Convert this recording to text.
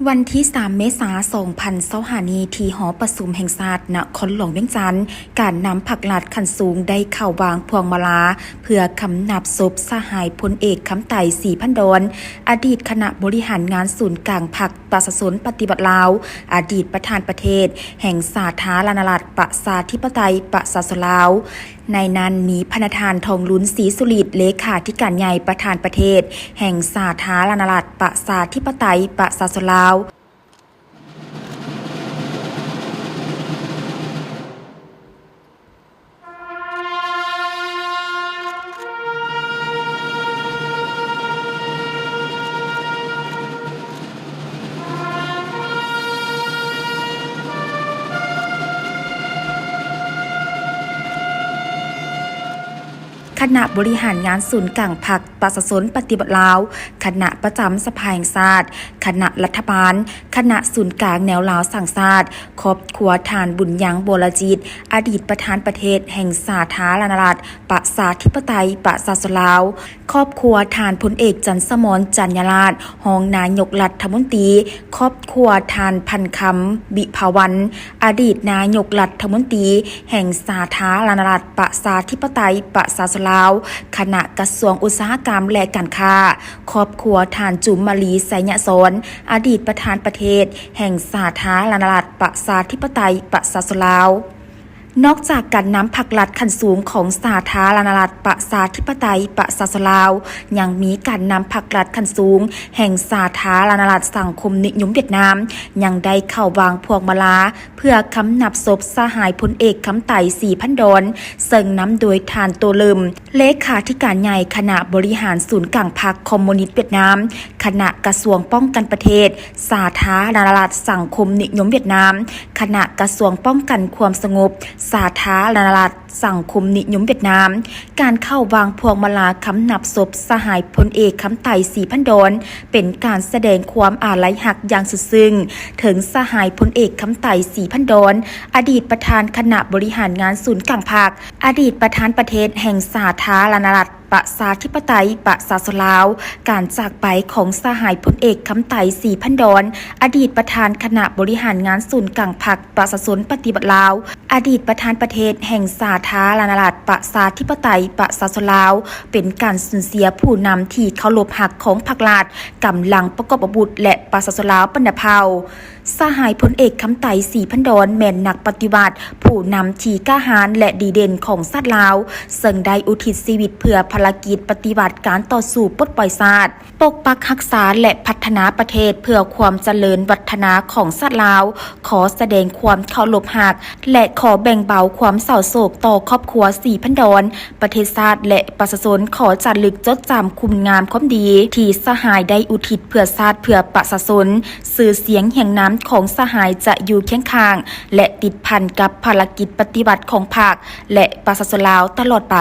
ວັນທີສາມ ເມສາ ສອງພັນຊາວຫ້ານີ້ ທີ່ຫໍປະຊຸມແຫ່ງຊາດນະຄອນຫຼວງວຽງຈັນ, ການນຳພັກລັດຂັ້ນສູງໄດ້ເຂົ້າວາງພວງມາລາ ເພື່ອຄຳນັບສົບສະຫາຍພົນເອກ ຄຳໄຕ ສີພັນດອນ, ອະດີດຄະນະບໍລິຫານງານສູນກາງພັກປະຊາຊົນປະຕິວັດລາວ, ອະດີດປະທານປະເທດແຫ່ງສາທາລະນະລັດປະຊາທິປະໄຕປະຊາຊົນລາວ. ໃນນັ້ນມີພະນະທ່ານ ທອງລຸນ ສີສຸລິດ ເລຂາທິການໃຫຍ່ປະທານປະເທດແຫ່ງສາທາລະນະລັດປະຊາທິປະໄຕປະຊາຊົນລາວ. ຄະນະບໍລິຫານງານສູນກາງພັກປະຊາຊົນປະຕິວັດລາວ, ຄະນະປະຈຳສະພາແຫ່ງຊາດ, ຄະນະລັດຖະບານ, ຄະນະສູນກາງແນວລາວສ້າງຊາດ, ຄອບຄົວທ່ານ ບຸນຍັງ ວໍລະຈິດ, ອະດີດປະທານປະເທດແຫ່ງສາທາລະນະລັດປະຊາທິປະໄຕປະຊາຊົນລາວ, ຄອບຄົວທ່ານພົນເອກ ຈັນສະໝອນ ຈັນຍາລາດ, ຮອງນາຍົກລັດຖະມົນຕີ, ຄອບຄົວທ່ານ ພັນຄຳ ວິພາວັນ, ອະດີດນາຍົກລັດຖະມົນຕີແຫ່ງສາທາລະນະລັດປະຊາທິປະໄຕປະຊາຊົນລາວ, ຄະນະກະຊວງອຸດສາຫະກຳ ແລະ ການຄ້າ, ຄອບຄົວທ່ານ ຈຸມມະລີ ໄຊຍະສອນ, ອະດີດປະທານປະເທດແຫ່ງສາທາລະນະລັດປະຊາທິປະໄຕປະຊາຊົນລາວ. ນອກຈາກການນຳພັກລັດຂັ້ນສູງຂອງສາທາລະນະລັດປະຊາທິປະໄຕປະຊາຊົນລາວ, ຍັງມີການນຳພັກລັດຂັ້ນສູງແຫ່ງສາທາລະນະລັດສັງຄົມນິຍົມຫວຽດນາມ ຍັງໄດ້ເຂົ້າວາງພວງມາລາ ເພື່ອຄຳນັບສົບສະຫາຍພົນເອກ ຄຳໄຕ ສີພັນດອນ, ເຊິ່ງນຳໂດຍທ່ານ ໂຕເລີມ ເລຂາທິການໃຫຍ່ຄະນະບໍລິຫານສູນກາງພັກຄອມມູນິດຫວຽດນາມ, ຄະນະກະຊວງປ້ອງກັນປະເທດ, ສາທາລະນະລັດສັງຄົມນິຍົມຫວຽດນາມ, ຄະນະກະຊວງປ້ອງກັນຄວາມສະຫງົບ, ສາທາລະນະລັດສັງຄົມນິຍົມຫວຽດນາມ. ການເຂົ້າວາງພວງມາລາຄຳນັບສົບສະຫາຍພົນເອກ ຄຳໄຕ ສີພັນດອນ ເປັນການສະແດງຄວາມອາໄລຮັກຢ່າງສຸດຊຶ້ງເຖິງສະຫາຍພົນເອກ ຄຳໄຕ ສີພັນດອນ, ອະດີດປະທານຄະນະບໍລິຫານງານສູນກາງພັກ, ອະດີດປະທານປະເທດແຫ່ງສາທາລະນະລັດປະຊາທິປະໄຕປະຊາຊົນລາວ, ການຈາກໄປຂອງສະຫາຍພົນເອກ ຄຳໄຕ ສີພັນດອນ, ອະດີດປະທານຄະນະບໍລິຫານງານສູນກາງພັກປະຊາຊົນປະຕິວັດລາວ, ອະດີດປະທານປະເທດແຫ່ງສາທາລະນະລັດປະຊາທິປະໄຕປະຊາຊົນລາວ, ເປັນການສູນເສຍຜູ້ນຳທີ່ເຄົາລົບຮັກຂອງພັກລັດ, ກຳລັງປະກອບອາວຸດ ແລະ ປະຊາຊົນລາວບັນດາເຜົ່າ. ສະຫາຍພົນເອກ ຄຳໄຕ ສີພັນດອນ ແມ່ນນັກປະຕິວັດ, ຜູ້ນຳທີ່ກ້າຫານ ແລະ ດີເດັ່ນຂອງຊາດລາວ, ເຊິ່ງໄດ້ອຸທິດຊີວິດເພື່ອພາລະກິດປະຕິວັດການຕໍ່ສູ້ປົດປ່ອຍຊາດ, ປົກປັກຮັກສາ ແລະ ພັດທະນາປະເທດເພື່ອຄວາມຈະເລີນວັດທະນາຂອງຊາດລາວ. ຂໍສະແດງຄວາມເຄົາລົບຮັກ ແລະ ຂໍແບ່ງເບົາຄວາມເສົ້າໂສກຕໍ່ຄອບຄົວສີພັນດອນ, ປະເທດຊາດ ແລະ ປະຊາຊົນ. ຂໍຈາລຶກຈົດຈຳຄຸນງາມຄວາມດີທີ່ສະຫາຍໄດ້ອຸທິດເພື່ອຊາດ ເພື່ອປະຊາຊົນ. ຊື່ສຽງຮຽງນາມຂອງສະຫາຍຈະຢູ່ຄຽງຂ້າງ ແລະ ຕິດພັນກັບພາລະກິດປະຕິວັດຂອງພັກ ແລະ ປະຊາຊົນລາວຕະຫຼອດໄປ.